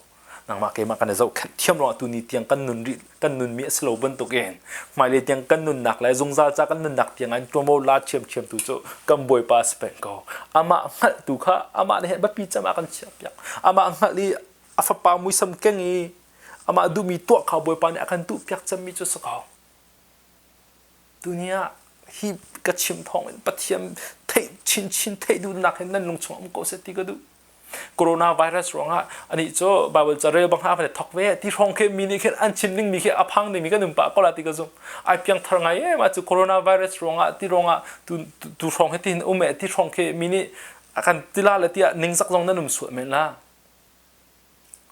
Nangmah keimah kan i zohkhenh thiam ruangah tuni tiang kan nun rih kan nunmi a si lo bantukin hmailei tiang kan nunnak le zungzal ca kan nunnak tiang in ṭuanvo la ṭhiamṭhiamtu cu kan Bawipa a si peng ko. Amah hngalhtu kha amah nih biapi cem ah kan chiahpiak. Amah hngalh i a fapa muisam keng i amah duhmi tuah kha Bawipa nih a kan duhpiak cemmi cu a si ko. Tuni ah hi ka chim thawng in Pathian theih chinchin theih duhnak hin nan lung chung um ko seh ti ka duh. Coronavirus ruangah anih cu Bible ca rel bang ha van thok ve ti hrawng khi mi nih khin an chim ding mi khi a phang ding mi kan um pah ko la ti ka zum. Ai piang thar ngai e ma cu coronavirus ruangah ti ruangah tu tu hrawng hi ti hin um e ti hrawng khi mi nih a kan tila le tiah ningzak zong nan um sual men la.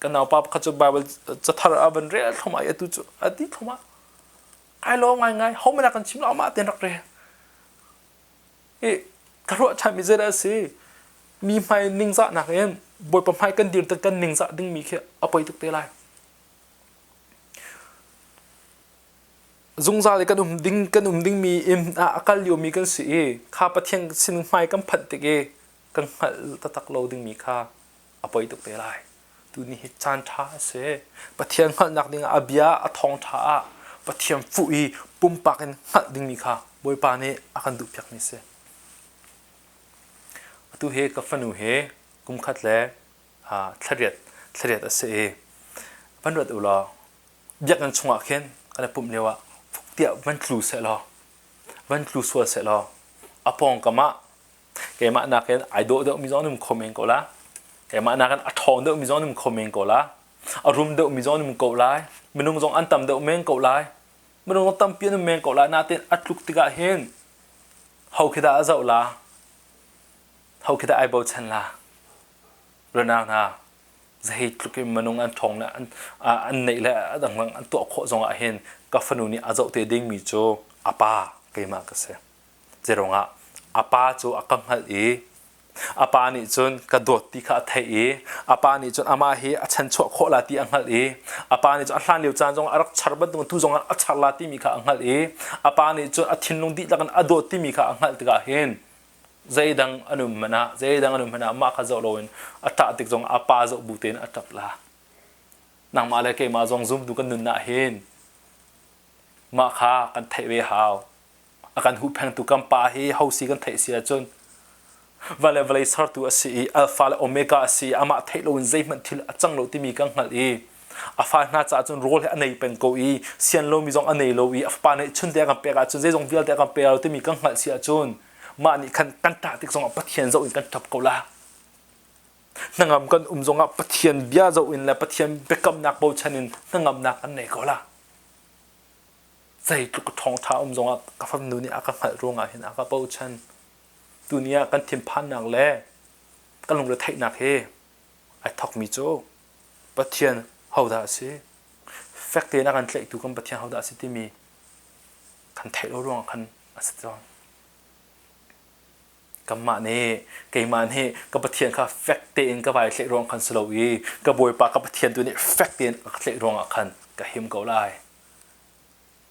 Kan naupa pakhat cu Bible cathar a van rel thloma i atu cu a ti thloma. Ai lo ngai ngai ho mana kan chim lo amah ten rak rel. I ka ruah ṭhanmi zeidah a si? Mi hmai ningzahnak in Bawipa hmai kan dir tik kan ningzah dingmi khi a poi tuk te lai. Zungzal i kan um ding kan um dingmi inn ah a kal liomi kan si i kha Pathian sin hmai kan phanh tik i kan hngalh taktak lo dingmi kha a poi tuk te lai. Tuni hi caan ṭha a si. Pathian hngalhnak dingah a bia a thawngṭha ah Pathian fuh i pumpak in hngalh dingmi kha Bawipa nih a kan duhpiakmi a si. Atu hi ka fanu hi kumkhat le thlariat thlariat a si i van ruat u law biakinn chungah khin kan i pumh lio ah fuk tiah van tlu seh law van tlu sual seh law a pawngkam ah Keimah nakin ai dawh deuhmi zong an um kho men ko la. Keimah nakin a ṭhawng deuhmi zong an um kho men ko la. A rum deuhmi zong an um ko lai. Minung zong an tam deuh men ko lai. Minung zong tampi an um men ko lai. Nain a tluk tikah hin ho khi dah a zoh la? Ho khi dah ai bochan la? Ruahnak hna zei tluk in minung an ṭhawng le an, an neih le a dangdang an tuah khawh zongah hin ka fanu nih a zoh te dingmi cu a pa keimah ka si. Zeiruangah a pa cu a ka hngalh i a pa nih cun ka dawt ti kha a theih i a pa nih cun amah hi a chanchuah khawh la ti a hngalh i a pa nih cun a hlan lio caan zong a rak char bantuk tu zong a char la timi kha a hngalh i a pa nih cun a thinlung dihlak in a dawt timi kha a hngalh tikah hin zeidang an um hmanh ah zeidang an um hmanh ah mah kha zoh loin a ṭah tik zong a pa zoh bu tein a ṭap la nangmah le keimah zong zumtu kan nun ah hin mah kha kan theih ve hau a kan huhphengtu kan pa hi hosi kan theih si ahcun van le vawlei sertu a si i alpha le omega a si i amah theih loin zeihmanh thil a cang lo timi kan hngalh i a fa hna caah cun rawl hi a nei peng ko i sian lomi zong a nei lo i a fapa nih chun te a kan pek ahcun zeizong vialte a kan pe lo timi kan hngalh si ahcun mah nih khan kan ṭah tik zongah Pathian zoh in kan ṭap ko la hnangam kan um zongah Pathian bia zoh in le Pathian biakamnak bochan in hnangamnak kan nei ko la Zeitluk ṭhawngṭha um zongah ka fanu nih a ka hngalh ruangah hin a ka bochan. Tuni ah kan thinphannak le kan lungretheihnak hi ai thawkmi cu Pathian hodah a si? Fek tein a kan tlaihtu kan Pathian hodah a si timi kan theih lo ruangah khan a si tawn. Kanmah nih keimah nih ka Pathian kha fek tein ka vai tlaih ruang khan si lo i ka Bawipa ka Pathian tu nih fek tein a ka tlaih ruangah khan ka him ko lai.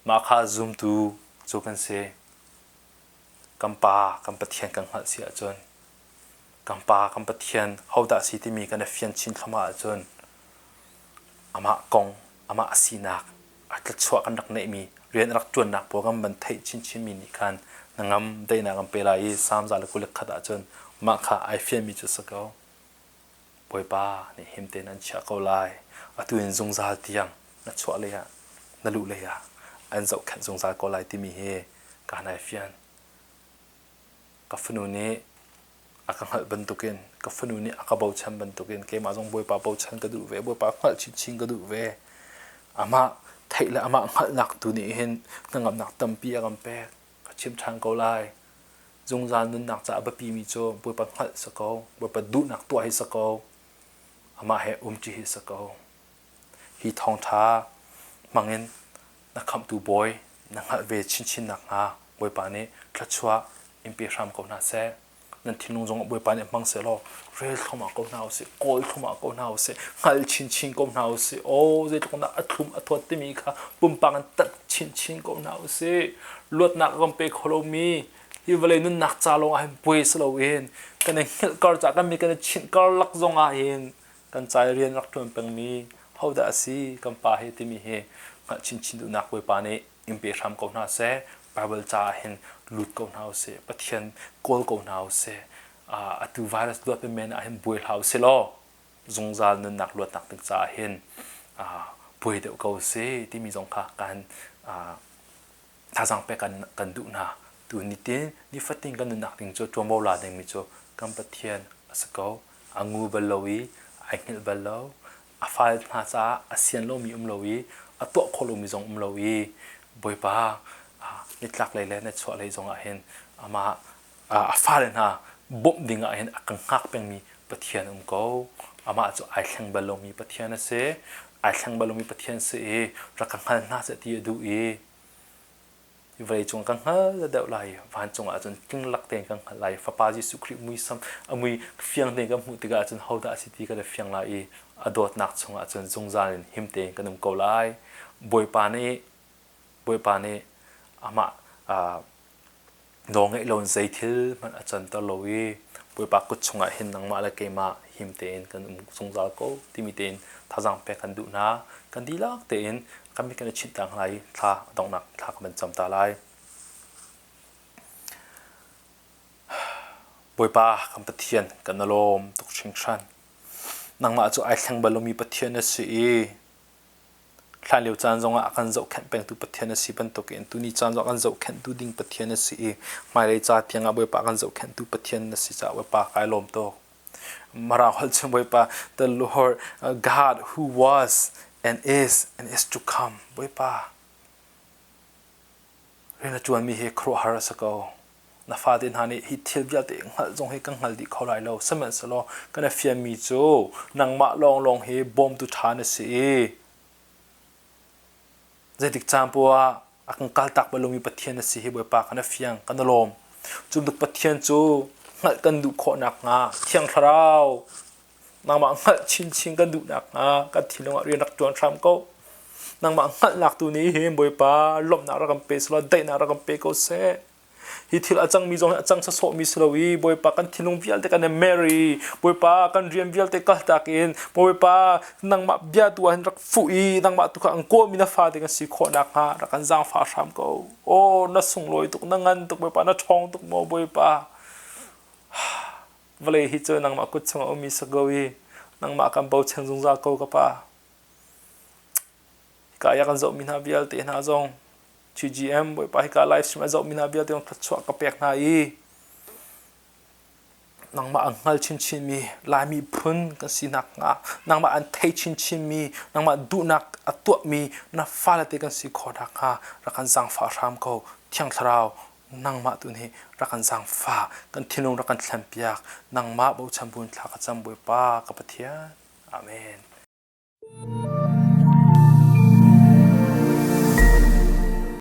Mah kha zumtu cu kan si. Kan Pa, kan Pathian kan hngalh si ahcun, kan Pa, kan Pathian hodah si timi kan i fian chin thluahmah ahcun amah kong, amah sinak, a tlachuah kan rak neihmi, rian a rak ṭuannak pawl kan van theih chinchinmi nih khan hnangam daihnak an pe lai i Salm 121 ahcun. Mah kha ai fianmi cu si ko. Bawipa nih him tein an chiah ko lai. Atu in zungzal tiang na chuah lei ah, na luh lei ah an zohkhenh zungzal ko lai timi hi kaan ai fian. Ka fanu nih a ka hngalh bantukin ka fanu nih a ka bochan bantukin keimah zong Bawipa bochan ka duh ve, Bawipa hngalh chinchin ka duh ve. Amah theih le amah hngalhnak tu nih hin hnangamnak tampi a kan pek. Ka chim ṭhan ko lai. Zungzal nunnak caah a biapimi cu Bawipa hngalh si ko, Bawipa duhnak tuah hi si ko, amah he umṭi hi si ko. Hi thawngṭha hmangin na khamhtu Bawi na hngalh ve chinchin nakhnga Bawipa nih thluachuah in pe hram ko hna seh. Nan thinlung zongah Bawipa nih hmang sehlaw rel thluahmah ko hna usih, kawl thluahmah ko hna usih, hngal chinchin ko hna usih. Aw, zeitluk dah a thlum a thawt timi kha pumpak in tat chinchin ko hna usih. Luatnak a kan pe kho lomi hi vawlei nunnak ca lawng ah hin buai si loin kan i hngilh kar ca kan mi kan i chinh karlak zong ah hin kan ca i rian rak ṭuan pengmi hodah a si kan pa hi timi hi hngalh chinchin duhnak Bawipa nih in pe hram ko hna seh. Bible ca ah hin lut ko hna usih. Pathian kawl ko hna usih. Atu virus luat men ah hin buai hlah usih law zungzal nunnak luatnak ding caah hin buai deuh ko usih timi zong kha kan thazaang pek kan, kan duh hna. Tu nitin nifatin kan nunnak ding cu ṭuanvo la dingmi cu kan Pathian a si ko. A ngu bal lo i ai hngilh bal lo. A fale hna caah a sian lomi um lo i a tuah khawh lomi zong um lo i Bawipa nitlak lei le nichuah lei zongah hin amah a fale hna bawmh ding ah hin a kan hngak pengmi Pathian um ko. Amah cu ai thleng bal lomi Pathian a si. Ai thleng bal lomi Pathian si i rak ka hngal hna seh ti a duh i vawlei cung kan hngal deuh lai i vancung ah cun tlinglak tein kan hngalh lai. Fapa Jesuh Khrih muisam a mui fiang tein kan hmuh tikah cun hodah a si ti kan i fiang lai i a dawtnak chungah cun zungzal in him tein kan um ko lai. Bawipa nih Bawipa nih amah Nawlngeih loin zei thil hmanh a canter lo i Bawipa kut chungah hin nangmah le keimah him tein kan um zungzal ko timi tein thazaang pek kan duh hna. Kan dihlak tein kan mit kan i chinh ta hna i thla a donghnak thla kan van cam ta lai. Bawipa kan Pathian kan i lawm tuk hringhran. Nangmah cu ai thleng bal lomi Pathian na si i Hlanlio caan zongah a kan zohkhenh pengtu Pathian a si bantukin tuni caan zong a kan zohkhenhtu ding Pathian a si i hmailei ca tiangah Bawipa a kan zohkhenhtu Pathian na si caah Bawipa kai lawm tuk. Mara holh cun Bawipa the Lord God who was and is and is to come Bawipa rian a ṭuanmi hi khuaruahhar a si ko. Na fate hna nih hi thil vialte hngalh zong hi kan hngal dih kho lai lo. Sihmanhsehlaw kan i fianmi cu nangmah lawnglawng hi bawmtu ṭha na si i zeitik caan poah ah a kan kaltak bal lomi Pathian na si hi Bawipa kan i fiang, kan i lawm. Cu bantuk Pathian cu hngalh kan duh khawh nakhnga Thiang Thlarau nangmah hngalh chinchin kan duh nakhnga kan thinlung ah rian rak ṭuan hram ko. Nangmah hngalhnak tu nih hin Bawipa lawmhnak rak kan pe selaw daihnak rak kan pe ko seh. Hi thil a cangmi zong hi a cang sawsawhmi si lo i Bawipa kan thinlung vialte kan i mer i Bawipa kan rian vialte kaltak in Bawipa nangmah bia tu ah hin rak fuh i nangmah tu kha an kawlmi na fa ding a si khawh nakhnga rak kan zaangfah hram ko. Aw na sunglawi tuk na ngan tuk Bawipa na ṭhawng tuk maw Bawipa. Vawlei hi cu nangmah kut chungah ummi si ko i nangmah kan bochan zungzal ko ka pa. Hika i a kan zohmi hna vialte hna zong TGM Bawipa hika live stream a zohmi hna vialte zong thluachuah ka pek hna i nangmah an hngal chinchinmi Laimi phun kan si nakhnga nangmah an thei chinchinmi nangmah duhnak a tuahmi na fale te kan si khawh nakhnga rak kan zaangfah hram ko Thiang Thlarau nangmah tu nih rak kan zaangfah kan thinlung rak kan thlenpiak nangmah bochan buin thla ka cam Bawipa ka Pathian Amen.